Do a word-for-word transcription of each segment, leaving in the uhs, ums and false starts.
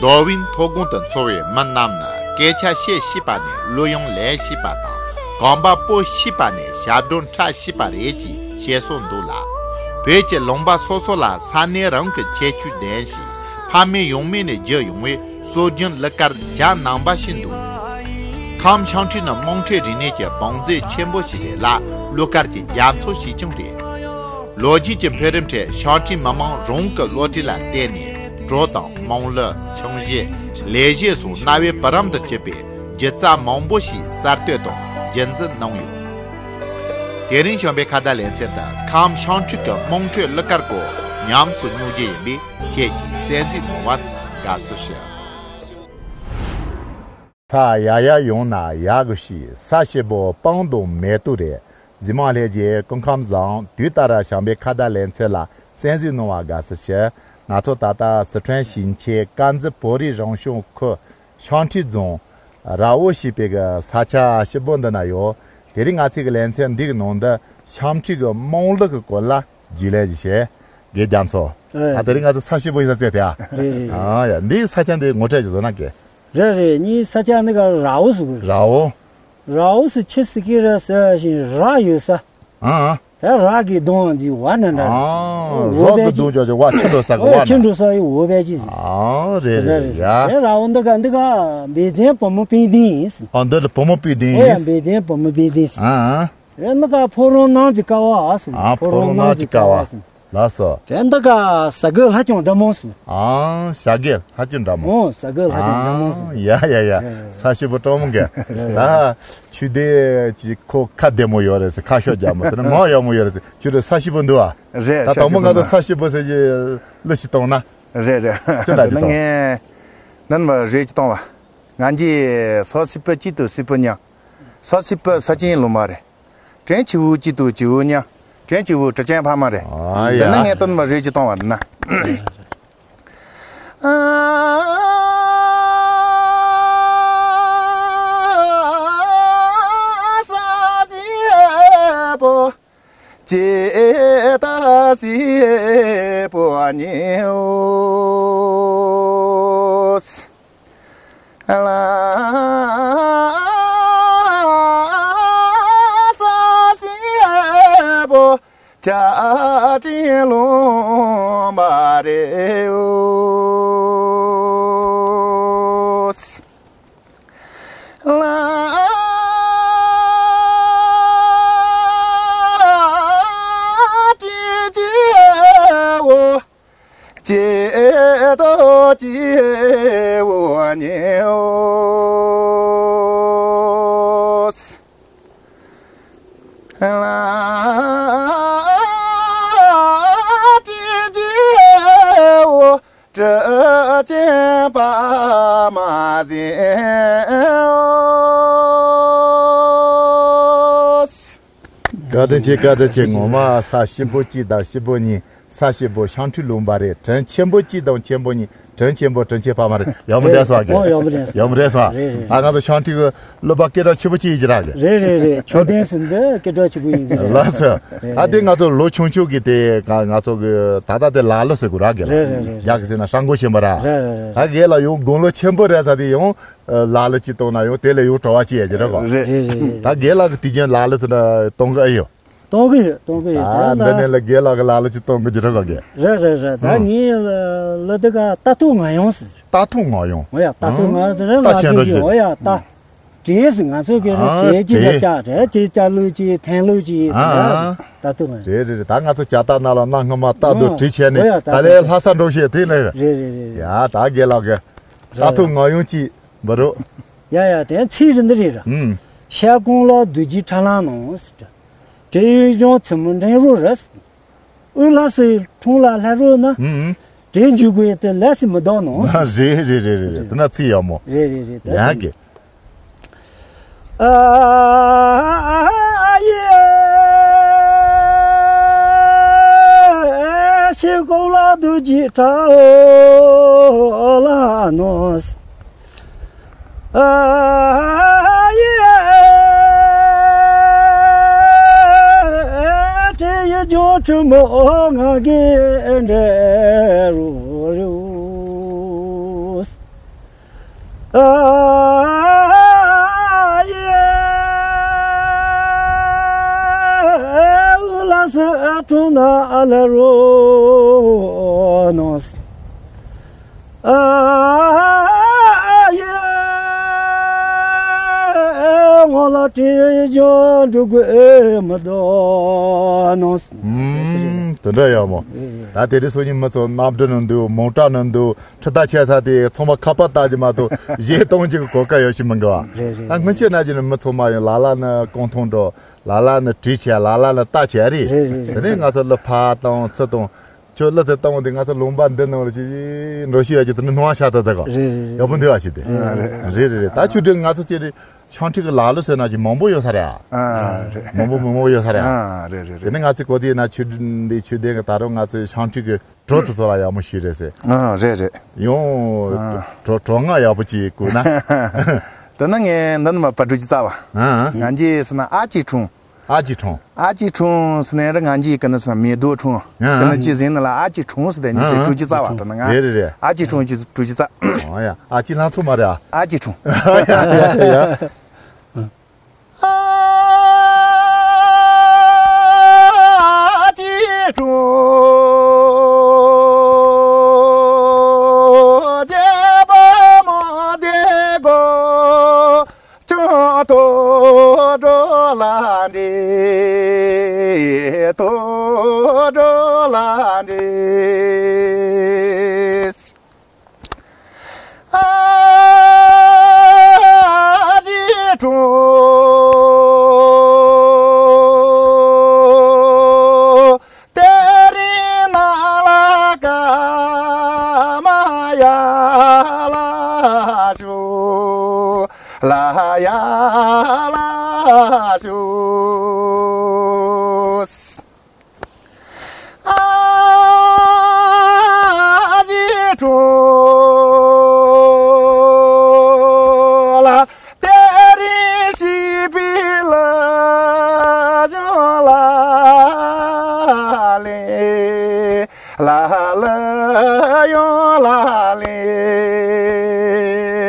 ཏོ་ཝིན་མཐོ་སྒང་དུ་འཚོ་བའི་མི་རྣམས་ནི་སྐད་ཆ་བཤད་ཤེས་པ་ནས་གླུ་དབྱངས་ལེན་ཤེས་པ་དང་གོམ་པ་སྤོ་ཤེས་པ་ནས་ཞབས་བྲོ་འཁྲབ་ཤེས་པ་རེད་ཅེས་བཤད་སྲོལ་འདུག་ལ། བོད་ཀྱི་ལུང་པ་སོ་སོ་ལ་ས་གནས་རང་གི་ཁྱད་ཆོས་ལྡན་ཞིང་ཕ་མེས་ཡུལ་མེས་ནས་བརྒྱུད་ཡོང་བའི་སྲོལ་རྒྱུན་གླུ་གར་གྱ་ནོམ་པ་ཞིག་འདུག། ཁམས་ཤང་ཁྲི་ནི་དམངས་ཁྲོད་རིག་གནས་ཀྱི་བང་མཛོད་ཆེན་པོ་ཞིག་རེད་ལ་གླུ་གར་གྱི་རྒྱ་མཚོ་ཞིག་ཀྱང་རེད། ལོ་རྒྱུས་ཀྱི་འཕེལ་རིམ་ཁྲོད་ཤང་ཁྲི་མི་དམངས་རང་གི་བློ་གྲོས་ལ་བརྟེན་ནས་བྲོ་དང་རྨོངས་གླུ། ཆང་གཞས། ལས་གཞས་སོགས་རྣ་བའི་བུ་རམ་དུ་གྱུར་པའི་སྒྱུ་རྩལ་མང་པོ་ཞིག་གསར་གཏོད་དང་རྒྱུན་འཛིན་གནང་ཡོད། དེ་རིང་བྱམས་པའི་ཁ་བརྡ་ལེ་ཚན་དུ་ཁམས་ཤང་ཁྲི་གི་དམངས་ཁྲོད་གླུ་གར་སྐོར་ཉམས་སུ་མྱོང་རྒྱུ་ཡིན་པས་ཁྱེད་ཀྱིས་གསན་གཟིགས་གནང་བར་དགའ་བསུ་ཞུ། ས་ཡ་ཡ་ཡོང་ན་ཡག་གི་ཤི། ས་ཞིབ་པོ་སྤང་དང་མེ་ཏོག་རེད། གཟིགས་མང་ལྷན་རྒྱས་སྐུ་ཁམས་བཟང་། དུས་ལྟར་བྱམས་པའི་ཁ་བརྡ་ལེ་ཚན་ལ་གསན་གཟིགས་གནང་བར་དགའ་བསུ་ཞུ། ང་ཚོ་ད་ལྟ་སི་ཁྲོན་ཞིང་ཆེན་དཀར་མཛེས་བོད་རིགས་རང་སྐྱོང་ཁུལ་ཤང་ཁྲི་རྫོང་ར་འོ་ཞེས་པའི་གི་ས་ཆ་ཞིབ་པོ་འདི་ན་ཡོད། དེ་རིང་ང་ཚོའི་གི་ལེ་ཚན་འདི་གི་ནང་དུ་ཤང་ཁྲི་གི་དམངས་གླུ་གི་སྐོར་ལ་རྒྱུས་ལོན་ཞིག་བྱེད། དགེ་རྒྱ་མཚོ། ཨེ། ད་དེ་རིང་ང་ཚོ་ས་ཞིབ་པོ་ཞིག་ས་བཙལ་ཏེ་ཨ། རེད་རེད་རེད། ཨ་ཡ། འདིའི་ས་ཆ་འདི་ངོ་སྤྲོད་ཅིག་བཟོ་ན་དགེ། རེད་རེད། ངའི་ས་ཆ་འདི་ག་ར་འོ་ཟེར་གི། ར་འོ། ར་འོ་ཟེར་ཆི་ཟེར་གི་རེད་ཟེར་བཞིན་ར་ཡོད་ས། ཨ་ཨ། ད་ར་གི་གདོང་འཛི་བ་ན་འདྲ་རེད། ཨ། འོ་ར་བས་གི་གདོང་ཅིག་ཅོག་ཅིག་བ་ཆུ་འགྲོ་ས་གི་འོ་བ་ཆུ་ན། འགྲོ་ས་ཡི་འོ་བས་ཅི་ཟེར། ཨ་རེད་རེད་རེད་ཡ། ད་ར་འོ་འདི་ག་འདི་ག་འབད་བརྩོན་བུ་མོ་པིན་ཏིན་ཟེར། ཨ་འདི་ལ་བུ་མོ་པིན་ཏིན་ཨོ་ཡ་ཟེར། འབད་བརྩོན་བུ་མོ་པིན་ཏིན་ཟེར། ཨ་ཨ། རེད་མི་ག་ཕོ་རོང་ནང་གི་ཀ་བ་ཨ་སོ། ཨ་ཕོ་རོང་ནང་གི་ཀ་བ། ལགས་སོ། དེ་འདི་ག་ས་གི་ལྷ་ལྕམ་འདྲ་མོ་སོ། ཨ་ཤ་གི་ལྷ་ལྕམ་འདྲ་མོ། ཨོ་ས་གི་ལྷ་ལྕམ་འདྲ་མོ་སོ། ཨ་ཡ་ཡ་ཡ། ས་ཞིབ་པོ་སྤྲང་མོ་གི། ད་ཆུ་དེ་ཅི་ཁོ་ཁ་བདེ་མོ་ཡོད་རེད་ཟེར། ཁ་ཤོ་རྒྱ་མོ་དེ་ནི་མ་ཡག་མོ་ཡོད་རེད་ཟེར། ཁྱོད་རེ་ས་ཞིབ་པོ་འདུག་ཨ། རེད། ད་དང་པོ་ང་ཚོ་ས་ཞིབ་པོ་ཟེར་གྱི་གླུ་ཞིག་གཏོང་ན། རེད་རེད། ཅི་འདྲ་ཅི་གཏོང་། ངས་ནན་མ་རེད་ཅི་གཏོང་བ། ང་འཇི་ས་སི་པ་ཅི་ཏུ་སི་པ་ཉ། ས་སི་པ་ས་ཆེན་ལོ་མ་རེད། དྲན་ཆི་བུ་ཅི་ཏུ་ཅི་བུ་ཉ། དྲན་ཆི་བུ་དྲི་ཅན་ཕ་མ་རེད། ཨ་ཡ། དེ་ནི་ངས་སྟོན་མ་རེད་ཅི་གཏོང་བ་ན། ས་སི་པོ། ཅེ་ད་སི་པོ་ཉེ་འོ། ལ་ས་སི་པོ་ཅ་ཏི་ལོ་མ་རེ་འོ། ལ་ཏི་ཅི་འོ། ཅེ་ཏོ་ཅི་འོ་ཉེ་འོ། ལ་ཏི་ཅི་འོ། དྲི་ཅན་པ་མ་ཟིན་འོ། བཀའ་དྲིན་ཆེ། བཀའ་དྲིན་ཆེ། ངོ་མ་ས་ཞིམ་པོ་གཅིག་དང་ཞིམ་པོ་གཉིས། ས་ཞིམ་པོ་ཤང་ཁྲི་ལུང་པ་རེད། དྲིན་ཆེན་པོ་གཅིག་དང་ཆེན་པོ་གཉིས། དྲིན་ཆེན་པོ་དྲིན་ཆེན་ཕ་མ་རེད། ཡག་མོ་རེད་སོང་གི། ཨོ་ཡག་མོ་རེད་སོང་། ཡག་མོ་རེད་སོང་། རེད་རེད། ད་ང་ཚོ་ཤང་ཁྲི་གི་གླུ་པ་སྐད་གྲགས་ཆེ་པོ་གཅིག་ཡིན་གྱི་ར་གི། རེད་རེད་རེད། ཆོས་ལྡན་ཟིན་འདི་སྐད་གྲགས་ཆེ་པོ་ཡིན་གྱི་རེད། ལགས་སོ། རེད་ད་དེ་རེད། ང་ཚོ་ལོ་ཆུང་ཆུང་གི་དེ་ང་ང་ཚོ་གི་ད་ལྟ་དེ་ལ་ལོ་ཟེར་གི་ར་གི་ལ། རེད་རེད་རེད། རྒྱ་གི་ཟེར་ན་ཧྲང་གོ་ཆེན་པོ་ར། རེད་རེད་རེད། ད་གི་ལ་ཡང་དགུང་ལོ་ཆེན་པོ་རེད་ད་དེ་ཡང་ལ་ལོ་གཅིག་གཏོང་ན་ཡང་དེ་ལས་ཡང་བྲོ་བ་གཅིག་ཡོད་ཀྱི་རེད་གོ། རེད་རེད་རེད། ད་རྒན་ལགས་ཀྱི་དུས་རྒྱུན་ལ་ལོ་དེ་འདྲ་གཏོང་གི་ཨེ་ཡོད། གཏོང་གི་ཡོད། གཏོང་གི་ཡོད། ད་དེ་འདི་ལ་ནས་ལ་རྒན་ལགས་ཀྱི་ལ་ལོ་གཅིག་གཏོང་གི་ཅི་རེད་གོ་རྒན། རེད་རེད་རེད། ད་ཨང་། ངའི་ལ་ལོ་དེ་ག་རྟ་ཐུག་ང་ཡོང་ཟེར། རྟ་ཐུག་ང་ཡོང་། འོ་ཡ་རྟ་ཐུག་ང་ཡོང་ཟེར། རེད་ང་ཚོ་གི་འོ་ཡ་རྟ་བྲེས་ཟེར། ང་ཚོ་གི་རེད། ཨ་བྲེས་ཅི་ཟེར་བྲེས། ཀྱ་རེད་ཅི་ཀྱ་ལུག་ཅི་ཐན་ལུག་ཅི་ཨ་རེད། ཨ་རྟ་ཐུག་ང་ཡོང་། རེད་རེད་རེད། ད་ང་ཚོ་ཇ་རྟ་ནང་ལ་གནའ་སྔ་མ་རྟ་རྡོ་ཨ་བྲེས་བྱས་ནས་འོ་ཡ་ད་ལས་ལྷ་ས་འགྲོ་བྱས་དེ་ནས་རེད། རེད་རེད་རེད། ཡ་ད་རྒན་ལགས་ཀྱི་རྟ་ཐུག་ང་ཡོང་ཅི། འབུ་རུ། ཡ་ཡ་དེ་ཚིག་རེ་འདི་རེད་ར། ཨུམ། ཤར་ཀོང་ལ་རྡོ་རྗེ་ཁྲ་ལང་ནང་ཟེར། དེ་ཡུལ་ལྗོངས་ཚི་མོ་འདྲེན་རོགས་ར་ཟེར། དབུས་ལྷ་སའི་འཁྲུངས་ལ་ལྷ་རོགས་ན། ཨུམ་ཨུམ། དེ་འཇུག་དགོས་དེ་ལས་སེ་མི་ལྡོག་ནང་ཟེར། རེད་རེད་རེད་རེད་རེད། དེ་ན་ཚིག་ཡག་མོ། རེད་རེད་རེད། ད་ཡ་གི། ཨ་ཡེ། ཤར་ཀོང་ལ་རྡོ་རྗེ་ཁྲ་ལང་ནང་། ཨ་ཡེ། དེ་ཡུལ་ལྗོངས་ཁྲི་མོ་ང་གི་འདྲེ་རུ་རུ། ན་ཨ་ལ་རོ་ནོ། ཨ་ཡེ་ངོ་ལ་དྲི་བྱོ་འགྲོ་དགོས་མི་འདུག་ནོ། ཨུམ། དེ་འདྲ་ཡག་མོ། ད་དེ་རིང་སང་ཉིན་མི་ཚོ་གནམ་གྲུ་ནང་འདུག་མོ་ཊ་ནང་འདུག་ཁྲི་ད་ཆད་ས་དེ་ཚང་མ་ཁ་པར་བལྟ་རྒྱུ་མ་གཏོགས་གཞས་གཏོང་རྒྱུ་གི་གོ་སྐབས་ཡོད་ཤི་མི་འགི་བ། རེད་རེད། ད་སྔོན་ཆད་ན་རྒྱུ་ནི་མི་ཚང་མ་ཡང་ལ་ལ་ནི་རྐང་ཐང་འགྲོ། ལ་ལ་ནི་བྲིས་བྱས། ལ་ལ་ནི་ལྟ་བྱས་རེད། རེད་རེད་རེད། དེ་ནས་ང་ཚོ་གླུ་ཕར་བཏང་ཚུར་བཏང་། ཁྱོད་གླུ་དེ་བཏང་དེ་ང་ཚོ་ལུང་པ་འདི་ནང་ལ་ཅིག་འགྲོ་ཤི་ཡ་ཅིག་དེ་ནི་སྣང་བ་ཤར་ཐལ་ཐལ་གོ། རེད་རེད་རེད། ཡག་པོ་འདུག་ཨ་ཞིག་དེ། ཨ་རེད། རེད་རེད་རེད། ད་ཆུ་འདྲི་ང་ཚོ་ཅིག་རེད། ཤང་ཁྲིག་གི་ལ་ལོ་ཟེར་ན་ཅིག་མང་པོ་ཡོད་ས་རེད་ཨ། ཨ་རེད། མང་པོ་མང་པོ་ཡོད་ས་རེད་ཨ། ཨ་རེད་རེད་དེ་རེད། ནི་ང་ཚོས་གོ་དེ་ན་ཆུ་འདི་ཆུ་ལྡན་གི་ད་རུང་ང་ཚོས་ཤང་ཁྲིག་གི་བྲོ་དེ་ཚོ་ལ་ཡག་མོ་ཞིག་རེད་ཟེར། ཨ་རེད་རེད། ཡང་ཨ། བྲོ་བྲོ་ང་ཡག་པོ་ཅིག་བསྐུར་ན། དེ་ན་ངས་འདི་ནི་མ་པ་ཀྲུ་ཅི་རྩ་བ། ཨ། ང་འཇི་སི་ན་ཨ་ཅི་ཁྲུང་། ཨ་ཅི་ཁྲུང་། ཨ་ཅི་ཁྲུང་སི་ནས་ར་ང་འཇི་ཀ་ནི་སི་ན་མེ་རྡོ་ཁྲུང་། ཨ། ཀ་ནི་ཅི་ཟིན་ན་ལ་ཨ་ཅི་ཁྲུང་སི་དེ་ནི་ཨ། ཀྲུ་ཅི་རྩ་བ་དེ་ན་ང་། རེད་རེད་རེད། ཨ་ཅི་ཁྲུང་ཅི་ཀྲུ་ཅི་རྩ། ཨོ་ཡ། ཨ་ཅི་ལྷ་མཚོ་མ་རེད་ཨ། ཨ་ཅི་ཁྲུང་། ཡ་ཡ་ཡ། ཨ་ཅི་ཀྲུང་རྒྱལ་པོ་མོ་དེ་གོ་ཅང་ཏོ་ཏོ་ལ་འདི་ཏོ་ཏོ་ལ་འདི། ཨ་ཅི་ཀྲུང་། དེ་རིང་ནང་ལ་ཀ་མ་ཡ་ལ་ཞུ་ལ་ཡ་ལ་ཞུ། ཨ་ཅི་ཀྲུང་ལ་དེ་རིང་ཤི་བི་ལ་ཇོ་ལ་ལེ་ལ་ལ་ཡོང་ལ་ལེ་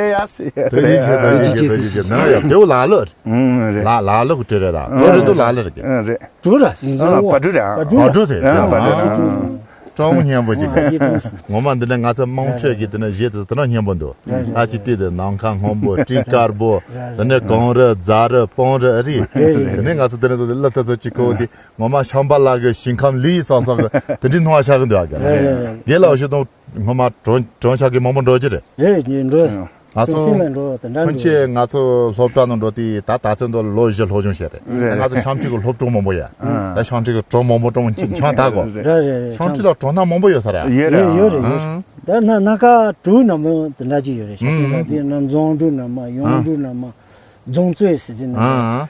ཡ་སི། དེ་ཡིན་ཞེས་དེ་ཡིན་ཞེས་དེ་ཡིན་ཞེས་ནང་ཡ་དེའུ་ལ་ལོ། ཨང་རེད། ལ་ལ་ལོ་གི་དྲི་རེད་ད། གྲོ་རེད་འདུག་ལ་ལོ་རེད་གི། ཨང་རེད། གྲོ་ར་ཟིན་ཨ་ཟིན་པ་ཏྲུ་རེད་ཨ། པ་ཏྲུ། ཨ་གྲོ་ཟེར། ཨ་པ་ཏྲུ་ཨ་ཏྲུ། ཀྲོང་སྙན་པོ་ཅིག་ཨ་ཅི་ཀྲུང་། ངོ་མ་འདི་ནས་ང་ཚོ་དམངས་ཁྲོད་ཀྱི་དེ་ནས་གཞས་དེ་དེ་ནས་སྙན་པོ་འདུག་ཨ་ཅི་ཏི་དེ་ནམ་མཁའ་སྔོན་པོ་སྤྲིན་དཀར་པོ། དེ་ནས་གངས་རི་རྫ་རི་སྤང་རི་ཨ་རི། དེ་ནས་ང་ཚོ་དེ་ནས་ཚོ་དེ་གླུ་དེ་ཚོ་ཅིག་གོ་དེ་ངོ་མ་ཤམ་པ་ལགས་ཀྱི་ཞིང་ཁམས་ལི་ཡི་སང་སང་གི་དེ་འདྲའི་སྣང་བ་ཤར་གི་འདུག་ཨ་ག་རེད་རེད་རེད། རྒན་ལགས་ཞུ་དང་ངོ་མ་གྲོང་གྲོང་ཤག་གི་མང་པོ་འགྲོ་རྒྱུ་རེད། རེད་རེད་འགྲོ། ང་ཚོ་སྲིད་ལ་འགྲོ་དེ་འདྲ་སྔོན་འགྲོ། ཆད་ང་ཚོ་སློབ་གྲྭ་ནང་འགྲོ་དུས་ད་ད་ཚོད་འདོ་ལོ་བཞི་སློབ་སྦྱོང་བྱས་རེད། རེད། ད་ང་ཚོ་ཤང་ཁྲིག་གི་སློབ་གྲོགས་མང་པོ་ཡ། ཨ། ད་ཤང་ཁྲིག་གི་གྲོགས་མང་པོ་གྲོང་ཆིང་ཆང་ད་གོ། རེད་རེད་རེད། ཤང་ཁྲིག་ལ་གྲོང་སྣ་མང་པོ་ཡོད་ས་རེད། ཡོད་རེད། ཡོད་རེད་ཡོད་རེད། ཨ། ད་ན་ན་ཁ་གྲུ་ན་མོ་དེ་འདྲ་ཅིག་ཡོད་རེད། ཤང་ཁྲིག་ལ་དེ་ན་རྫོང་གྲུ་ན་མ་ཡོང་གྲུ་ན་མ་རྫོང་རྩོད་ཟེར་གྱི་ན། ཨ།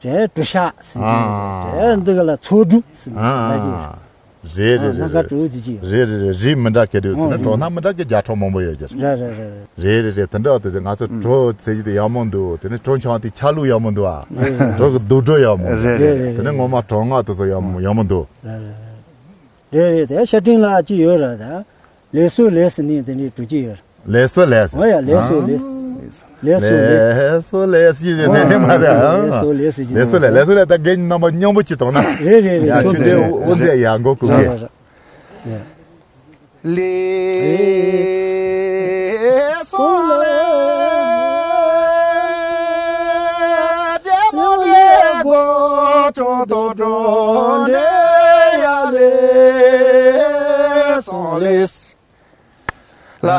དེ་གྲུ་ཤག་ཟེར་གྱི་ཡོད་རེད། ཨ། དེ་འདི་ག་ལ་ཚོ་གྲུ་ཟེར་གྱི་ཡོད་རེད། ཨ། རེད་རེད་རེད། སྣ་ཁ་གྲུ་ཅི་ཅི་ཡོད་རེད། རེད་རེད་རེད། རིགས་མི་འདྲ་གི་རེད། དེ་ནི་གྲོང་སྣ་མི་འདྲ་གི་བརྒྱ་ཕྲག་མང་པོ་ཡོད་ཀྱི་རེད། རེད་རེད་རེད། རེད་རེད་རེད། དེ་འདྲ་དེ་ང་ཚོ་གྲོ་ཚེ་གི་དེ་ཡག་མོ་འདུག་དེ་ནི་གྲོ་ཆང་དེ་ཆ་ལུགས་ཡག་མོ་འདུག་ཨ། གྲོ་གི་དུག་སྦྲུལ་ཡག་མོ། རེད་རེད་རེད། དེ་ནི་ངོ་མ་གྲོ་སྔགས་དེ་ཚོ་ཡག་མོ་ཡག་མོ་འདུག་རེད་རེད་རེད། དེ་ཤ་སྤྲིན་ལ་ཅི་ཡོད་ར་ད། ལེ་སོ་ལེ་སི་ནི་དེ་འདྲའི་གྲུ་ཅི་ཡོད་ར། ལེ་སོ་ལེ་སི། ཨོ་ཡ་ལེ་སོ་ལེ། ལེ་སོ་ལེ། ལེ་སོ་ལེ་སི་ཡི་དེ་ནི་མ་རེད་ཨ། ལེ་སོ་ལེ་སི་ཡི། ལེ་སོ་ལེ་ལེ་སོ་ལེ། ད་རྒན་རྣམ་པ་མཉམ་པོ་ཅི་གཏོང་ན། རེད་རེད་རེད། ཡ་ཆུ་དེ་དབུ་མཛད་ཡ་མགོ་ཀུ་གེ། ལེ། སོང་ལེ། རྒྱལ་པོ་ལེ་སྒོ་ཅོག་ཏོ་ཏོ་འདྲེ་ཡ་ལེ། སོང་ལེ། ལ་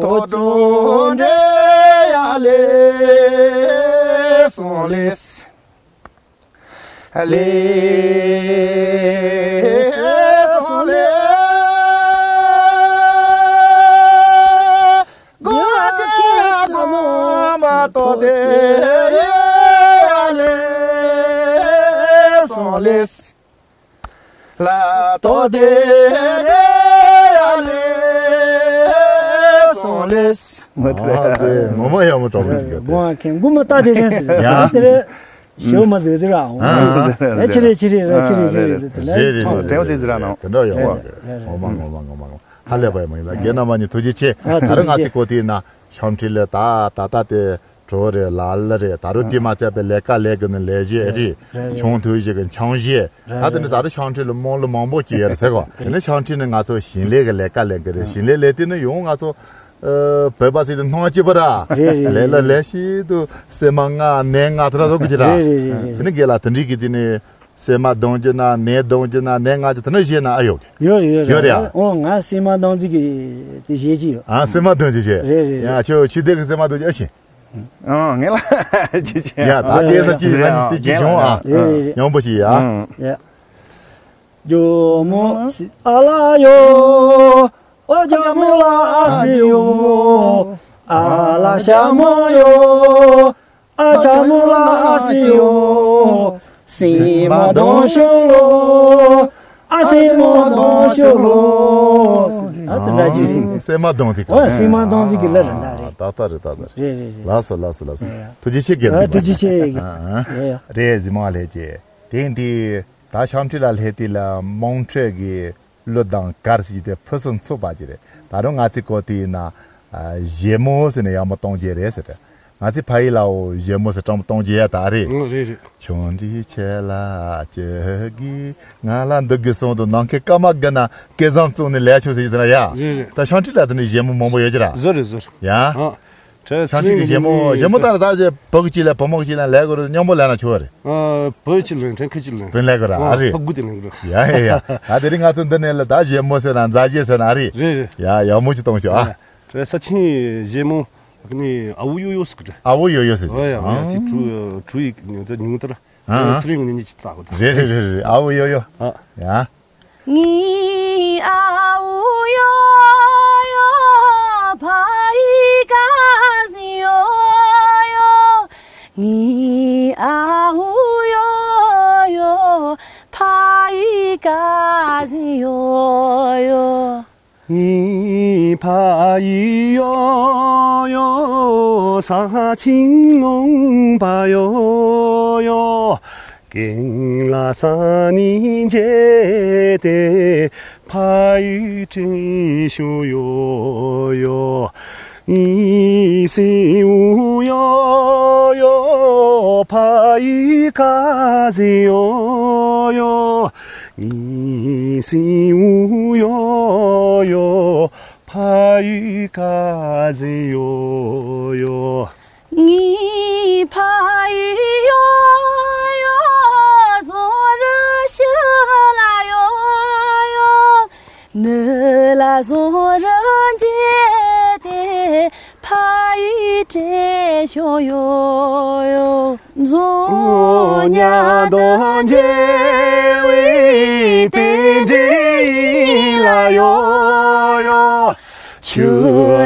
ཏོ་ཏོ་འདྲེ་ཡ་ལེ། སོང་ལེ། ལེ་སོང་ལེ། གོ་ཏེ་གོ་མ་ཏོ་ཏེ་ཡ་ལེ་སོང་ལེ། ལ་ཏོ་ཏེ་ཡ་ལེ་སོང་ལེ། ངོ་མ་ཡག་མོ་གྲོགས་པོ་ཅིག་ག་དེ། ངོ་མ་ཁེངས་དགུ་མ་ལྟ་དེ་རེད་ཟེར། ཡ། དེ་རེད། ཞོ་མ་ཟེར་ཟེར་ར་འོང་། ཨ། ཨ་ཆི་རེད་ཆི་རེད་ར་ཆི་རེད་ཆི་རེད་ཟེར་དེ་ལ། རེད་རེད་ཨ་རེད། དྲན་པ་དེ་ཟེར་ར་ནང་། དེ་འདྲ་ཡོང་བ་རེད། ངོ་མ་ངོ་མ་ངོ་མ་ངོ་མ། ཧ་ལས་པ་ཡིན་མ་ཡིན་ལ་རྒན་རྣམ་པ་གཉིས་ཐུགས་རྗེ་ཆེ། ཨ་ད་རུང་ང་ཚོའི་གོ་དེའི་ནང་ཤམ་ཁྲིད་ལ་ད་ད་ད་དེ། གྲོ་རེད། ལ་ལ་རེད། ད་རུང་དེ་མ་ཚད་པའི་ལས་ཀ་ལས་དགོས་ནི་ལས་བྱེད་རེད། རེད་རེད། ཆུང་དུས་ཞིག་གི་འཆང་གཞི། རེད་ད་དེ་ནི་རེད། ད་རུང་ཤང་ཁྲི་ལ་རྨོངས་ལ་མང་པོ་སྐྱེས་ཡོད་རེད་ཟེར་གོ། དེ་ནི་ཤང་ཁྲི་ནི་ང་ཚོ་ཞིང་ལས་ཀྱི་ལས་ཀ་ལས་ཀྱི་རེད། ཞིང་ལས་ལས་དེ་ནི་ཡང་ང་ཚོ་ཨ་བོད་པ་ཟེར་དུས་སྣང་སྐྱིད་པོ་ར། རེད་རེད་ལས་ལ་རེད། ལས་ཤིག་ཏུ་སྲན་མ་ལྔ་ནས་ལྔ་དེ་འདྲ་བཟོ་དགོས་ཀྱི་ར། རེད་རེད་རེད་རེད། དེ་ནི་རྒན་ལགས་དེ་འདྲའི་གི་དེ་ནི་སྲན་མ་བསྡམ་རྒྱུ་ན་ནས་བསྡམ་རྒྱུ་ན་ནས་ལྔ་རྒྱུ་དེ་ནི་བཞེས་ན་ཨ་ཡོད་གི། ཡོད་རེད་ཡོད་ཡོད་རེད། རེད་ཨ། ཨོ་ང་སྲན་མ་བསྡམ་རྒྱུ་གི་དེ་བཞེས་ཀྱི་ཡོད། ཨ་སྲན་མ་བསྡམ་རྒྱུ་བཞེས། རེད་རེད་རེད། ཡ་ཁྱོད་ཆུ་དེ་གི་སྲན་མ་བསྡམ་རྒྱུ་ཨེ་ཤེས། ཨང་ངས་ལ་ཅི་ཅི། ཡ་ད་དེ་ས་ཅི་ང་ནི་ཅི་ཅི་བྱུང་ཨ། རེད་རེད་རེད། ཉམས་པོ་ཞིག་ཡ། ཨང་། ཡ། ཇོ་མོ་སི་ཨ་ལ་ཡོ། ཨ་ཇོ་མོ་ལ་ཨ་སི་ཡོ། ཨ་ལ་ཤ་མོ་ཡོ། ཨ་ཇོ་མོ་ལ་ཨ་སི་ཡོ། སྲན་མ་བསྡམ་ཤོག་ལོ། ཨ་སྲན་མ་བསྡམ་ཤོག་ལོ། ཨ་དེ་འདྲ་ཅིག་རེད། སྲན་མ་བསྡམ་དེ་ག་ཨོ་སྲན་མ་བསྡམ་དེ་གི་ལ་རེད་ད་རེད། ད་ལྟ་རེད་ད་ལྟ་རེད། རེད་རེད་རེད། ལགས་སོ་ལགས་སོ་ལགས་སོ། ཡ། ཐུགས་རྗེ་ཆེ་རྒན་ཨ་ལགས། ཐུགས་རྗེ་ཆེ། ཡ་ཡ། རེད་གཟིགས་མོ་ལྷས་ཀྱི། དེ་འདི་ད་ཤང་ཁྲི་ལ་ལྷས་དེ་ལ་དམངས་ཁྲོད་ཀྱི་གླུ་དང་གར་ཞིག་དེ་ཕུན་སུམ་ཚོགས་པ་ཅིག་རེད། ད་རུང་ང་ཚོའི་སྐོར་དེ་ཡིན་ན་ཨ་བཞད་མོ་ཟེར་ནས་ཡག་མོ་གཏོང་རྒྱུ་རེད་ཟེར། ང་ཚོའི་ཕ་ཡུལ་ལའོ་བཞད་མོ་ཟེར་སྤྲང་པོ་གཏོང་རྒྱུ་ཡ་ད་རེད། ཨང་རེད་རེད། ཆུང་འདྲིས་ཆེ་ལ་ཅི་དགོས། ང་ལ་འདི་དགོས་གསུངས་དུས་ནམ་མཁའི་སྐར་མ་དགོས་ན་སྐལ་བཟང་བཙུགས་ནས་ལས་ཆོག་ཟེར་གྱི་དེ་ན་ཡ། རེད་རེད། ད་ཤང་ཁྲི་ལ་དེ་ནས་བཞད་མོ་མང་པོ་ཡོད་ཀྱི་ར། བཟོ་རེད་བཟོ་རེད། ཡ། ཨ། ཤང་ཁྲི་གི་བཞད་མོ་བཞད་མོ་ལྟར་ད་བུ་གཅིག་ལ་བུ་མོ་གཅིག་ལ་ལས་དགོས་རེད། མཉམ་པོ་ལས་ན་ཆོག་རེད། ཨ། བུ་གཅིག་ལ་ཕྲན་ཁ་གཅིག་ལ་ཕྲན་ལས་དགོས་ར། ཨ་རེད། ཕ་དགུ་དེ་ལ་དགོས་ར། ཡ་ཡ་ཡ། ད་དེ་རིང་ང་ཚོ་འདི་ནས་ལ་ད་བཞད་མོ་ཟེར་ན་མཛའ་བཞད་ཟེར་ན་ཨ་རེད། རེད་རེད། ཡ་ཡག་མོ་ཅིག་གཏོང་ཤོག་ཨ། ཨ། ས་ཆེན་བཞད་མོ་ནི་ཨ་བུ་ཡོ་ཡོ་ཟེར་གི་རེད། ཨ་བུ་ཡོ་ཡོ་ཟེར་གི། ཨ་ཡ་ཨ་ཡ། ཅིག་གྲུ་གྲུ་ཡིག་ཉུང་དེ་ཉུང་དེ་ར། ཨ་ཨ། ཚེ་རིང་ངུ་ནི་ཅིག་བཙག་གོ་ད། རེད་རེད་རེད་རེད། ཨ་བུ་ཡོ་ཡོ། ཨ། ཡ། ངའི་ཨ་བུ་ཡོ་ཡོ་ཕ་ཡི་ཀ་ཟི་ཡོ་ཡོ། ངའི་ཨ་བུ་ཡོ་ཡོ་ཕ་ཡི་ཀ་ཟི་ཡོ་ཡོ། ངའི་ཕ་ཡི་ཡོ་ཡོ་ས་ཆེན་ལུང་པ་ཡོ་ཡོ། གིང་ལ་ས་ནི་འཇེ་ཏེ་ཕ་ཡུལ་དྲན་ཤོ་ཡོ་ཡོ། ངའི་སྲས་བུ་ཡོ་ཡོ་ཕ་ཡུལ་ཁ་ཟེ་ཡོ་ཡོ། ངའི་སྲས་བུ་ཡོ་ཡོ་ཕ་ཡུལ་ཁ་ཟེ་ཡོ་ཡོ། ངའི་ཕ་ཡུལ་ཡོ་ཡོ་ཟོ་རུ་ཤི་ལ་ཡོ་ཡོ། ནི་ལ་ཟོ་རུ་འཇེ་ཏེ་ཕ་ཡུལ་དྲན་ཤོ་ཡོ་ཡོ། ཟོ་ཉ་དོ་འཇེ་བི་ཏེ་འདྲི་ལ་ཡོ་ཡོ། ཆུ་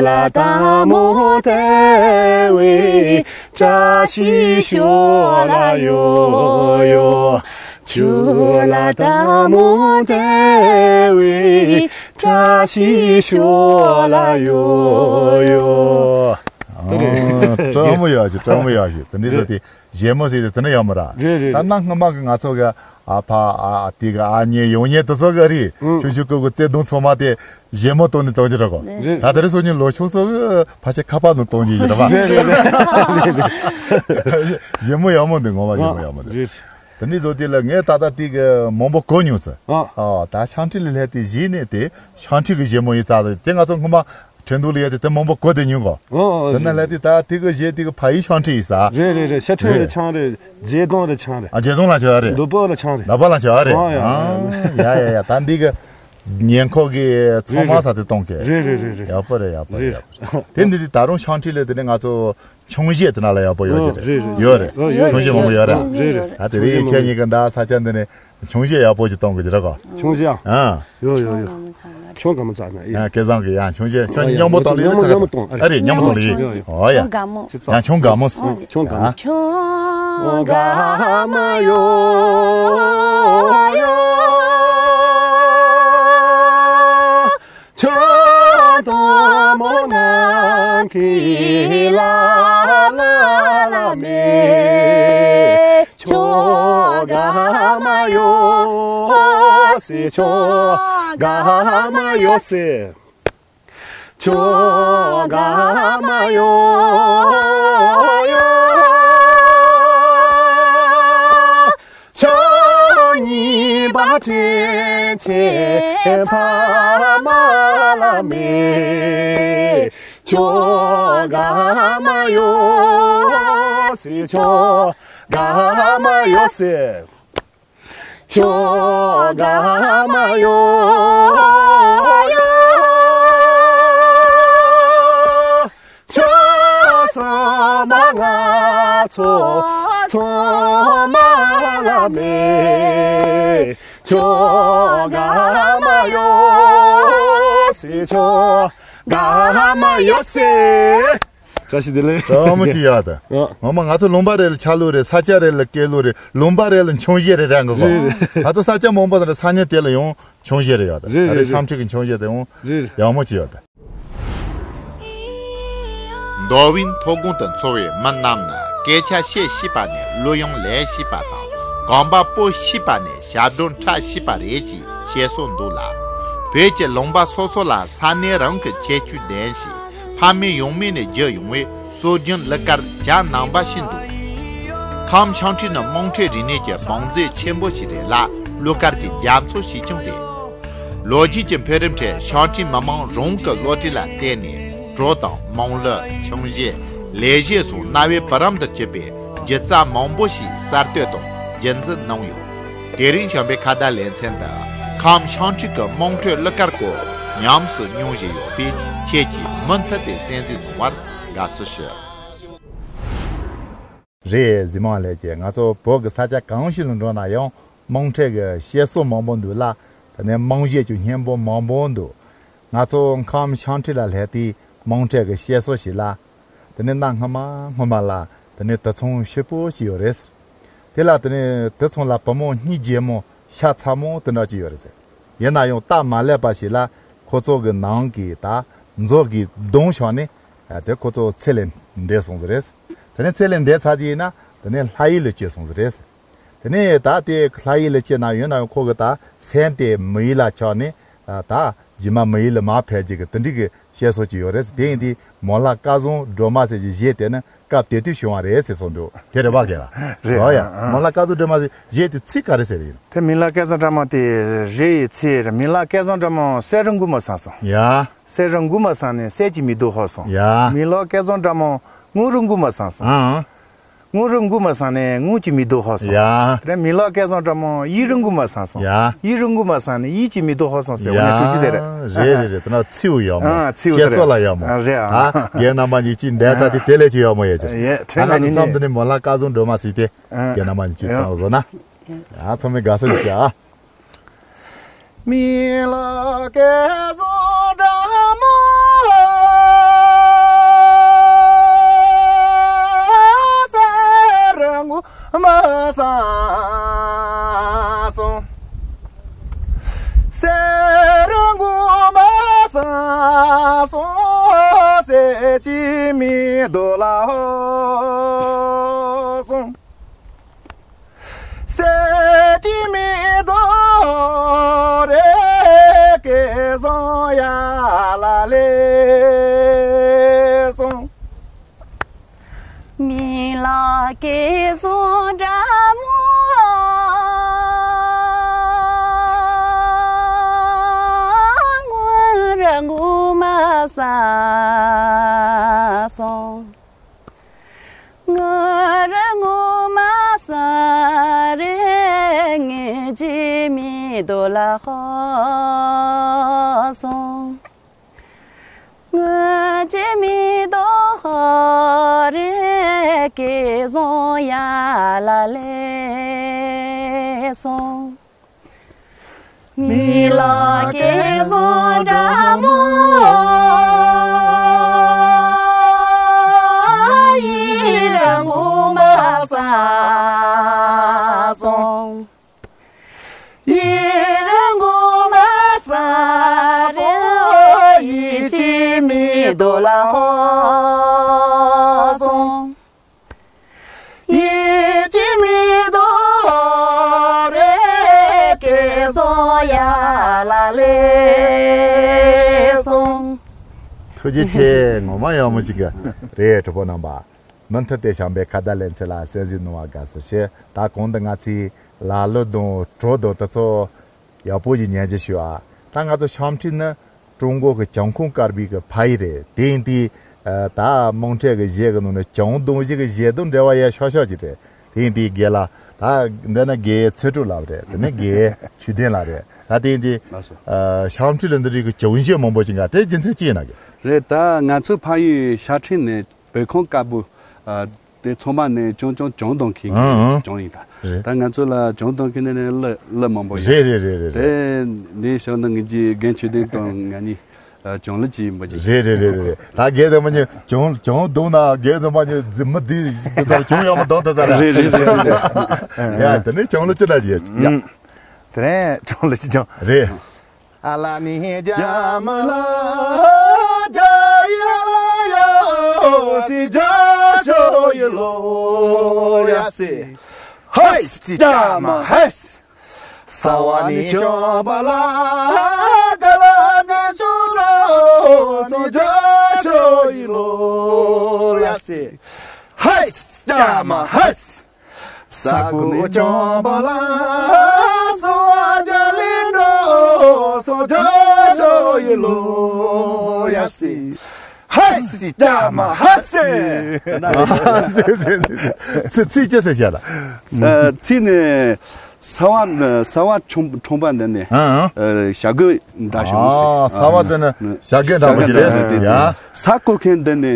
ལ་ཏ་མོ་ཏེ་བི་བཀྲ་ཤིས་ཤོ་ལ་ཡོ་ཡོ། ཆུ་ལ་ཏ་མོ་ཏེ་བི་བཀྲ་ཤིས་ཤོ་ལ་ཡོ་ཡོ། ཨ། སྤྲང་མོ་ཡག་ཤོས་སྤྲང་མོ་ཡག་ཤོས་དེ་འདྲ་ཟེར་ཏེ། བཞད་མོ་ཟེར་ཏེ་དེ་ནི་ཡག་མོ་ར། རེད་རེད། ད་གནའ་སྔ་མ་གི་ང་ཚོ་གི་ཨ་ཕ་ཨ་དེ་གི་ཨ་མྱེས་ཡོང་མྱེས་དེ་ཚོ་གི་རེད། ཨང་། ཆུང་ཆུང་ཀུ་ཀུ་བརྩེ་དུང་ཚང་མ་དེ་བཞད་མོ་བཏོན་ནས་གཏོང་གི་རེད་གོ། རེད། ད་དེ་རིང་སང་ཉིན་ལོ་ཆུང་ཚོ་གི་ཕལ་ཆེར་ཁ་པར་ནང་གཏོང་གི་ཡོད་རེད་པ། རེད་རེད་རེད། བཞད་མོ་ཡག་མོ་འདུག་ངོ་མ་བཞད་མོ་ཡག་མོ་འདུག་རེད། དེ་ནི་བཟོ་དེ་ལ་ངས་ད་ལྟ་དེ་གི་མང་པོ་གོ་མྱོང་ཟེར། ཨ། ཨ་ད་ཤང་ཁྲི་ལ་སླེབས་དེ་གཞི་ནས་དེ་ཤང་ཁྲི་གི་བཞད་མོ་ཡིན་ཙང་དེ་ང་ཚོ་སྔོན་མ། ཁྲིན་ཏུའུ་ལ་ཡོད་དེ་དེ་མང་པོ་གོ་བསྡད་མྱོང་གོ། ཨོ་ཨོ། དེ་ན་ལས་དེ་ད་དེ་གི་གཞས་དེ་གི་ཕ་ཡུལ་ཤང་ཁྲི་ཡིན་ས། རེད་རེད་རེད། ཤ་ཁྲེང་རེད། རེད། ཆང་རེད། རྗེ་དོང་རེད། ཆང་རེད། ཨ་རྗེ་དོང་ལ་ཆ་རེད། ལུ་པོ་ལ་ཆང་རེད། ལ་པ་ལ་ཆ་རེད། ཨོ་ཡ་ཨ་ཡ་ཡ་ཡ། ད་འདི་གི་ཉེ་འཁོར་གི་ཚང་མ་ས་དེ་གཏོང་གི། རེད་རེད་རེད་རེད། ཡག་པོ་རེད། ཡག་པོ་རེད། རེད། ཡག་པོ་རེད། དེ་འདི་དེ་ད་རུང་ཤང་ཁྲི་ལ་དེ་ནས་ང་ཚོ་ཆུང་གཞས་དེ་ན་ལ་ཡག་པོ་ཡོད་ཀྱི་རེད། རེད་རེད། ཡོད་རེད། ཨོ་ཡོད། ཆུང་གཞས་མང་པོ་ཡོད་རེད། རེད་རེད། ད་དེ་རིང་ཁྱེད་གཉིས་ཀྱི་འདའ་ས་ཆ་འདི་ནས། ཆུང་གཞས་ཡག་པོ་ཅིག་གཏོང་དགོས་ཀྱི་རེད་གོ། ཆུང་གཞས་ཨ། ཡོ་ཡོ་ཡོ། ཆུང་ག་མོ་ཚ་ན་ཡ། ཆུང་ག་མོ་ཚ་ན་ཡ། ཡང་སྐལ་བཟང་གི་ཡང་ཆུང་གཞས་ཆུང་མཉམ་པོ་གཏོང་ལེ་མཉམ་པོ་གཏོང་། ཨ་རེད། མཉམ་པོ་གཏོང་ལེ། ཡོ་ཡོ། ཨོ་ཡ། ཆུང་ག་མོ། ཡང་ཆུང་ག་མོ། ཆུང་ག་མོ། ཆུང་ག་མོ་ཡོ་ཡོ། ཆུང་ག་མོ་ནང་གི་ལ་ལ་ལ་མེ། ཆུང་ག་མོ་ཡོ་སི། ཆུང་ག་མོ་ཡོ་སི། ཆུང་ག་མོ་ཡོ་ཡོ། དྲིན་ཆེན་ཕ་མ་ལ་མེད། ཁྱོ་ག་མ་ཡོད་སི། ཁྱོ་ག་མ་ཡོད་སི། ཁྱོ་ག་མ་ཡོད་ཡ། ཁྱོད་ཚང་མ་ང་ཚོ་ཚང་མ་ལ་མེད། ཁྱོ་ག་མ་ཡོད་སི། ཁྱོ་ག་མ་ཡོད་སི། བཀྲ་ཤིས་བདེ་ལེགས། བཀྲ་མོ་ཆེ་ཡོད་ད། ཡོད། ངོ་མ་ང་ཚོ་ལུང་པ་རེ་ལ་ཆ་ལུགས་རེ། ས་ཆ་རེ་ལ་སྐད་ལུགས་རེ། ལུང་པ་རེ་ལ་འཆིང་གཞི་རེ་རེད་གོ། རེད་རེད། ང་ཚོ་ས་ཆ་མང་པོ་དང་ས་གནས་དེ་ལ་ཡང་འཆིང་གཞི་རེ་ཡོད་ད། རེད་ད་རེད་རེད། ཤམ་ཁྲིད་ཀྱི་འཆིང་གཞི་དེ་ཡང་རེད་རེད། ཡག་མོ་ཆེ་ཡོད་ད། མདོ་དབུས་མཐོ་སྒང་དུ་འཚོ་བའི་མི་རྣམས་ནི་སྐད་ཆ་བཤད་ཤེས་པ་ནས་གླུ་དབྱངས་ལེན་ཤེས་པ་དང་། གོམ་པ་སྤོ་ཤེས་པ་ནས་ཞབས་བྲོ་འཁྲབ་ཤེས་པ་རེད་ཅེས་བཤད་སྲོལ་འདུག་ལ། བོད་ཀྱི་ལུང་པ་སོ་སོ་ལ་ས་གནས་རང་གི་ཁྱད་ཆོས་ལྡན་ཞིང་། ཕ་མེས་ཡང་མེས་ནས་བརྒྱུད་ཡོང་བའི་སྲོལ་རྒྱུན་གླུ་གར་རྒྱ་ནང་པ་ཞིག་འདུག། ཁམས་ཤང་ཁྲིད་ནི་དམངས་ཁྲོད་རིག་གནས་ཀྱི་བང་མཛོད་ཆེན་པོ་ཞིག་རེད་ལ། གླུ་གར་གྱི་རྒྱ་མཚོ་ཞིག་ཀྱང་རེད། ལོ་རྒྱུས་ཀྱི་འཕེལ་རིམ་ཁྲོད་ཤང་ཁྲིད་མི་མང་རང་གི་བློ་གྲོས་ལ་བརྟེན་ནས་བྲོ་དང་དམངས་གླུ། འཆིང་གཞི། ལེགས་བཤད་སོགས་རྣ་བའི་བུ་རམ་དུ་གྱུར་པའི་སྒྱུ་རྩལ་མང་པོ་ཞིག་གསར་གཏོད་དང་རྒྱུན་འཛིན་གནང་ཡོད། དེ་རིང་བྱམས་པའི་ཁ་བརྡ་ལེ་ཚན་དུ་ཁམས་ཤང་ཁྲིད་ཀྱི་དམངས་ཁྲོད་གླུ་གར་སྐོར་ཉམས་སུ་མྱོང་བཞིན་ཡོད་པས། ཁྱེད་ཀྱིས་མུ་མཐུད་དེ་གསན་གཟིགས་གནང་བར་དགའ་བསུ་ཞུ། རེད། གཟིགས་མོ་ལགས་ཀྱིས། ང་ཚོ་བོད་ཀྱི་ས་ཆ་གང་ཞིག་ལ་འགྲོ་ན་ཡང་དམངས་ཁྲོད་ཀྱི་བཤད་སྲོལ་མང་པོ་འདུག་ལ། དེ་ནས་དམངས་གཞས་ཀྱི་སྙན་པོ་མང་པོ་འདུག། ང་ཚོ་ཁམས་ཤང་ཁྲིད་ལ་སླེབས་དུས་དམངས་ཁྲོད་ཀྱི་བཤད་སྲོལ་ཞིག་ལ། དེ་ནས་གནའ་སྔ་མ་སྔ་མ་ལ་དེ་ནས་དུད་ཚང་ཕྱུག་པོ་ཞིག་ཡོད་རེད་ཟེར། དེ་ལ་དེ་ནས་དུད་ཚང་ལ་བུ་མོ་གཉིས་རྒྱལ་མོ་ཤ་ཚ་མོ་དེ་འདྲ་ཅིག་ཡོད་རེད་ཟེར། ཡིན་ན་ཡང་སྟབས་མ་ལེགས་པ་ཞིག་ལ་ཁོ་ཚོ་གི་ནང་གི་ད་མཛོ་གི་གདོང་ཤོར་ནས། ཨ། དེ་ཁོ་ཚོ་ཚེ་ལས་འདས་སོང་ཟེར་རེད། དེ་ནས་ཚེ་ལས་འདས་ཚར་རྗེས་ཡིན་ན་དེ་ནས་ལྷ་ཡུལ་ལ་སྐྱེས་སོང་ཟེར་རེད། དེ་ནས་ད་དེ་ལྷ་ཡུལ་ལ་སྐྱེས་ན་ཡོད་ན་ཡང་ཁོ་གི་ད་སེམས་དེ་མི་ཡུལ་ལ་ཆགས་ནས། ཨ། ད་རྗེས་མ་མི་ཡུལ་ལ་མར་ཕེབས་རྒྱུ་གི་དེ་འདྲའི་གི་བཤད་སྲོལ་ཅིག་ཡོད་རེད། དེ་ཡིན་དུས་མོན་ལྷ་སྐལ་བཟང་སྒྲོལ་མ་ཟེར་གྱི་གཞས་དེ་ནི་སྐབས་དེ་དུས་བྱུང་བ་རེད་ཟེར་གསུངས་འདུག། དེ་རེད་པ་གས་ལ། རེད། འོ་ཡ། ཨ། མོན་ལྷ་སྐལ་བཟང་སྒྲོལ་མ་ཟེར་གཞས་དེ་ཚིག་ག་རེ་ཟེར་ཡིན། དེ་མི་ལ་སྐལ་བཟང་སྒྲོལ་མ་དེ་རེད་ཡི་ཚེ་རེད། མི་ལ་སྐལ་བཟང་སྒྲོལ་མ་གསེར་རི་མགོ་མ་སངས་སོང་། ཡ། གསེར་རི་མགོ་མ་སངས་ནས་གསེར་གྱི་མེ་ཏོག་ཤོར་སོང་། ཡ། མི་ལ་སྐལ་བཟང་སྒྲོལ་མ་དངུལ་རི་མགོ་མ་སངས་སོང་། ཨང་། དངུལ་རི་མགོ་མ་སངས་ནས་དངུལ་གྱི་མེ་ཏོག་ཤོར་སོང་། ཡ། དེ་ནས་མི་ལ་སྐལ་བཟང་སྒྲོལ་མ་གཡས་རི་མགོ་མ་སངས་སོང་། ཡ། གཡས་རི་མགོ་མ་སངས་ནས་གཡས་ཀྱི་མེ་ཏོག་ཤོར་སོང་ཟེར་བ་ནས་གྲུབ་ཀྱི་ཟེར་རེད། རེད་རེད་རེད། དེ་ན་ཚིག་ཡག་མོ། ཨ། ཚིག་བཤད་སྲོལ་ལ་ཡག་མོ། ཨ། རེད། ཨ། ཨ། རྒན་རྣམ་པ་གཉིས་ཀྱིས་འདས་ད་དེ་དེ་ལས་ཀྱི་ཡག་མོ་ཡོད་ཀྱི། ཡེ། ད་ཁྲེང་ང་ནི་ཚོ་མཚམས་འདི་ནས་མོན་ལྷ་སྐལ་བཟང་སྒྲོལ་མ་ཟེར་དེ། ཨ། རྒན་རྣམ་པ་གཉིས་ཀྱིས། ཨ། བཏང་བཟོ་ན། ཨ། ཚང་མས་དགའ་བསུ་ཞུ་ཨ། མི་ལ་སྐལ་བཟང་སྒྲོལ་མ་གསེར་རི་མགོ་མ་སངས་སོང་། གསེར་རི་མགོ་མ་སངས་སོང་། གསེར་གྱི་མེ་ཏོག་ལ་ཧོ་སོང་། གསེར་གྱི་མེ་ཏོག་རེ་སྐལ་བཟང་ཡར་ལ་སླེབས་སོང་། མི་ལ་སྐལ་བཟང་སྒྲོལ་མ་དངུལ་རི་མགོ་མ་སངས་སོང་། དངུལ་རི་མགོ་མ་སངས་རེ་དངུལ་གྱི་མེ་ཏོག་ལ་ཧོ་སོང་། དངུལ་གྱི་མེ་ཏོག་ཧོ་རེ་སྐལ་བཟང་ཡར་ལ་སླེབས་སོང་། མི་ལ་སྐལ་བཟང་སྒྲོལ་མ་གཡས་རི་མགོ་མ་སངས་སོང་། གཡས་རི་མགོ་མ་སངས་སོང་། གཡས་ཀྱི་མེ་ཏོག་ལ་ཧོ་སོང་། གཡས་ཀྱི་མེ་ཏོག་རེ་སྐལ་བཟང་ཡར་ལ་སླེབས་སོང་། ཐུགས་རྗེ་ཆེ། ངོ་མ་ཡག་མོ་ཞིག་གི་རེད། གྲོགས་པོ་རྣམ་པ། མུ་མཐུད་དེ་བྱམས་པའི་ཁ་བརྡ་ལེ་ཚན་ལ་གསན་གཟིགས་གནང་བར་དགའ་བསུ་ཞུ། ད་གོང་དུ་ང་ཚོས་ལ་གླུ་དང་བྲོ་དང་དེ་ཚོ་ ཡག་པོ་ཞིག་ཉན་རྒྱུ་ཞུ་ཨ། ད་ང་ཚོ་ཤམ་ཁྲི་ནི་ཀྲུང་གོ་གི་བྱང་ཁུངས་དཀར་པོའི་གི་ཕ་ཡུལ་རེད། དེ་ཡིན་དུས་ད་དམངས་ཁྲོད་གི་གཞས་གི་ནང་ནས་བྱང་གདོང་གཞས་གི་གཞས་དང་འབྲེལ་བ་ཡ་ཤོག་ཤོག་ཅིག་རེད། དེ་ཡིན་དུས་རྒན་ལགས། ད་འདི་ནི་རྒན་ཚེ་སྒྲོལ་ལགས་རེད། དེ་ནི་རྒན་ཆོས་ལྡན་ལགས་རེད། ད་དེ་ཡིན་དུས་ལགས་སོ། ཤམ་ཁྲི་ལ་འདི་རིགས་ཀྱི་བྱང་གཞས་མང་པོ་ཞིག་འགའ་དེ་རྒྱུ་མཚན་ཅི་ཡིན་ན་གི། རེད། ད་ང་ཚོ་ཕ་ཡུལ་ཤམ་ཁྲི་ནས་བོད་ཁམས་དཀར་པོ། ཨ། དེ་ཚང་མ་ནས་ཅུང་ཅུང་བྱང་གདོང་ཁུལ་ཨང་ཨང་། བྱང་ཡིན་ད། རེད། ད་ང་ཚོ་ལ་བྱང་གདོང་ཁུལ་ནས་ནས་གླུ་གླུ་མང་པོ་ཡོད། རེད་རེད་རེད་རེད། དེ་འདི་ཞོག་ན་ངེད་ཀྱི་རྒན་ཆོས་ལྡན་དང་ང་གཉིས་ཨ་བྱང་གླུ་ཅིག་ཡིན་པ་ཅིག་རེད་རེད་རེད་རེད། ད་རྒན་དེ་མ་ཉིད་བྱང་བྱང་གདོང་ན་རྒན་དེ་མ་ཉིད་མི་རྫི་ད་བྱང་ཡག་མོ་གདོང་ད་ས་ར། རེད་རེད་རེད་རེད། ཡ་དེ་ནས་བྱང་གླུ་ཅི་འདྲ་ཞིག་ཡ། ཡ། དེ་ནས་བྱང་གླུ་ཅི་བྱང་། རེད། ཨ་ལ་ནི་རྒྱ་མ་ལ་རྒྱ་ཡ་ལ་ཡ་སི་རྒྱ་ཤོ་ཡི་ལོ་ཡ་སི། ཧེ་སི་རྒྱ་མ་ཧེ་སི། ས་བ་ནི་ཅོ་བ་ལ་ག་ལ་ནི་ཤོ་ལོ་སི་རྒྱ་ཤོ་ཡི་ལོ་ཡ་སི། ཧེ་སི་རྒྱ་མ་ཧེ་སི། ས་གོ་ཅོ་བ་ལ་སོ་བ་ཇ་ལི་འགྲོ་སོ་ཇ་ཤོ་ཡི་ལོ་ཡ་སི། ཧ་སི་ཅ་མ་ཧ་སི། ཚི་ཚི་ཅི་ཟེར་བཤད་ལ། ཨ། ཚི་ནི་ས་བ་ས་བ་ཁྲོམ་ཁྲོམ་པ་འདི་ནི་ཨ་ཨ། བྱ་རྒོད་འདྲ་ཞིག་ཨ། ས་བ་དེ་ནི་བྱ་རྒོད་འདྲ་པོ་ཅིག་རེད་ཟེར་ཏེ་ཡ། ས་གོ་མཁན་འདི་ནི་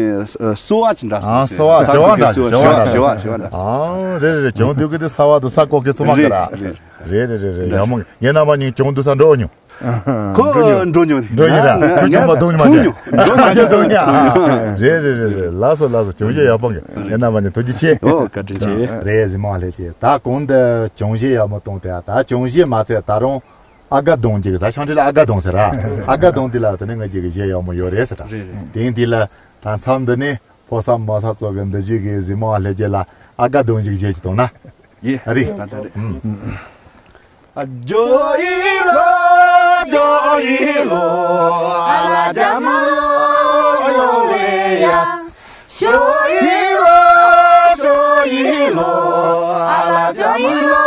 སོ་བ་ཅིག་འདྲ་ཨ། སོ་བ་བྱ་བ་འདྲ་བྱ་བ་འདྲ་བྱ་བ་བྱ་བ་འདྲ། ཨ། རེད་རེད་རེད། བྱང་འདུག་གི་དེ་ས་བ་དང་ས་གོ་གི་སོ་མ་གི་ར། རེད་རེད་རེད་རེད། ཡག་མོ། ངའི་རྣམ་པ་གཉིས་བྱང་འདུག་ས་འགྲོ་མྱོང་། ཁོ་འགྲོ་མྱོང་། འགྲོ་མྱོང་ར། ཁྱོད་ཆུང་མ་འདུག་མྱོང་མ་འགྲོ་མྱོང་། འགྲོ་མྱོང་། ཁྱོད་འགྲོ་མྱོང་། རེད་རེད་རེད་རེད། ལགས་སོ་ལགས་སོ། བྱང་གཞས་ཡག་པོ་གི། ངའི་རྣམ་པ་གཉིས་ཐུགས་རྗེ་ཆེ། ཨོ་བཀའ་དྲིན་ཆེ། རེད། གཟིགས་མོ་ལྷན་རྒྱས། ད་གོང་དུ་བྱང་གཞས་ཡག་མོ་གཏོང་དེ་ད་བྱང་གཞས་མ་ཚད་ད་རུང་ཨ་དགའ་གདོང་ཅིག་ད་ཤང་ཁྲི་ལ་ཨ་དགའ་གདོང་ཟེར་ར། ཨ་དགའ་གདོང་དེ་ལ་དེ་ནས་ང་ཅིག་གི་གཞས་ཡག་མོ་ཡོད་རེད་ཟེར་ར། རེད་རེད། དེང་དེ་ལ་ད་མཚམས་འདི་ནས་ཕོ་གསར་མོ་གསར་ཚོ་གི་འདི་བཞུགས་ཀྱི་གཟིགས་མོ་ལྷན་རྒྱས་ལ་ཨ་དགའ་གདོང་ཞིག་བཞེས་ཀྱི་གཏོང་ན། ཡེ། ཨ་རི། ད་ད་རེད། ཨ་ཇོ་ཡི་ལོ་ཇོ་ཡི་ལོ་ཨ་ལ་ཇ་མ་ལོ་ཡོ་ལེ་ཡ། ཤོ་ཡི་ལོ་ཤོ་ཡི་ལོ་ཨ་ལ་ཇ་མ་ལོ་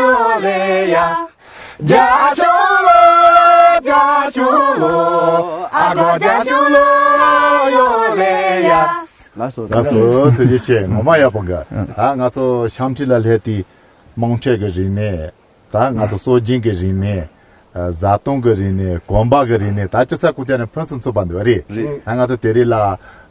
ཡོ་ལེ་ཡ། རྒྱ་ཤོ་ལོ་རྒྱ་ཤོ་ལོ་ཨ་གོ་རྒྱ་ཤོ་ལོ་ཡོ་ལེ་ཡ། ལགས་སོ། ལགས་སོ། ཐུགས་རྗེ་ཆེ། ངོ་མ་ཡག་པོ་གི། ད་ང་ཚོ་ཤང་ཁྲི་ལ་སླེབས་དུས་དམངས་ཁྲོད་ཀྱི་རིག་གནས། ད་ང་ཚོ་སྲོལ་རྒྱུན་གྱི་རིག་གནས། བཟའ་བཏུང་གི་རིག་གནས། གོན་པ་གི་རིག་གནས། ད་ཅི་ས་ཀུ་ཏྱ་ནས་ཕུན་སུམ་ཚོགས་པ་འདུག་རེད། རེད། ད་ང་ཚོ་དེ་རིང་ལ་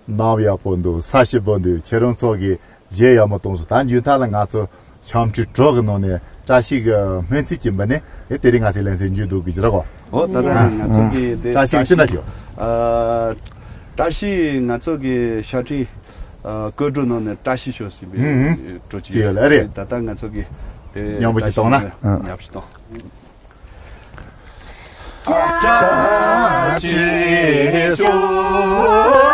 གནམ་ཡག་པོ་འདུག་ས་ཞིམ་པོ་འདུག་ཁྱེད་རང་ཚོ་གིས་གཞས་ཡག་མོ་གཏོང་སོང་། ད་མཇུག་མཐའ་ལ་ང་ཚོ་ཤང་ཁྲི་གྲོགས་ཀྱི་ནང་ནས་བཀྲ་ཤིས་ཀྱི་སྨོན་ཚིག་ཅིག་འབུལ་ནས་དེ་དེ་རིང་ང་ཚོའི་ལེ་ཚན་མཇུག་བསྡུ་གི་ཅི་ར་གོ། ཨོ་ད་ལྟ་ང་ཚོ་གི་དེ་བཀྲ་ཤིས་ཅི་འདྲ་ཞུ། ཨ། བཀྲ་ཤིས་ང་ཚོ་གི་ཤང་ཁྲི་ཨ་བཀོད་སྒྲིག་ནང་ནས་བཀྲ་ཤིས་ཤོག་ཟེར་བའི་ཨུ་ཨུ། བཀྲ་ཤིས་ཅི་ཡོད་ལ་རེད། ད་ལྟ་ང་ཚོ་གི་དེ་མཉམ་པོ་ཅིག་གཏོང་ན། མཉམ་པོ་ཅིག་གཏོང་། བཀྲ་ཤིས་ཤོག་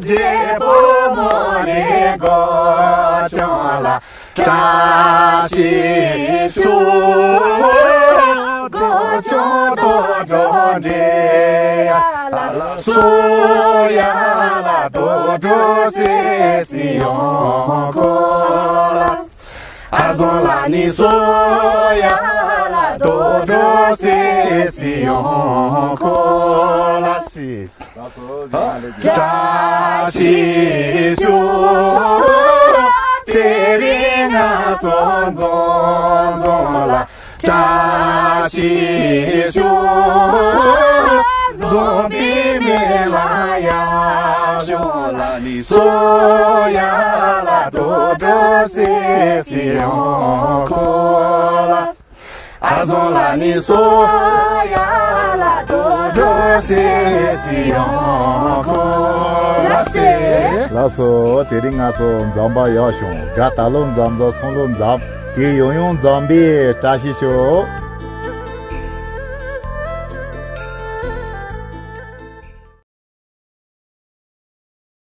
རྒྱལ་པོ་མོ་ནི་གོ་ཆུང་ལ། བཀྲ་ཤིས་ཤོག་གོ་ཆུང་དོ་འགྲོ་འདྲེ་ཡ་ལ་སོ་ཡ་ལ་དོ་འགྲོ་སེ་སི་ཡོང་ཁོ་ལ། ཨ་ཟོ་ལ་ནི་སོ་ཡ་ལ་དོ་འགྲོ་སེ་སི་ཡོང་ཁོ་ལ་སི། བཀྲ་ཤིས་ཤོག་དེ་རིང་ང་ཚོ་འཛོམས་འཛོམས་ལ། བཀྲ་ཤིས་ཤོག་འཛོམས་པའི་མི་ལ་ཡ་ཤོག་ལ་ནི་སོ་ཡ་ལ་དོ་འགྲོ་སེ་སི་ཡོང་ཁོ་ལ། ཨ་ཟོ་ལ་ནི་སོ་ཡ་ལ་དོ་འགྲོ་སེ་སི་ཡོང་ཁོ་ལ་སེ། ལགས་སོ། དེ་རིང་ང་ཚོ་འཛོམས་པ་ཡག་བྱུང་། དགའ་ད་ལོ་འཛོམས་འཛོམས་སོང་ལོ་འཛོམས་དེ་ཡོང་ཡོང་འཛོམས་པའི་བཀྲ་ཤིས་ཤོག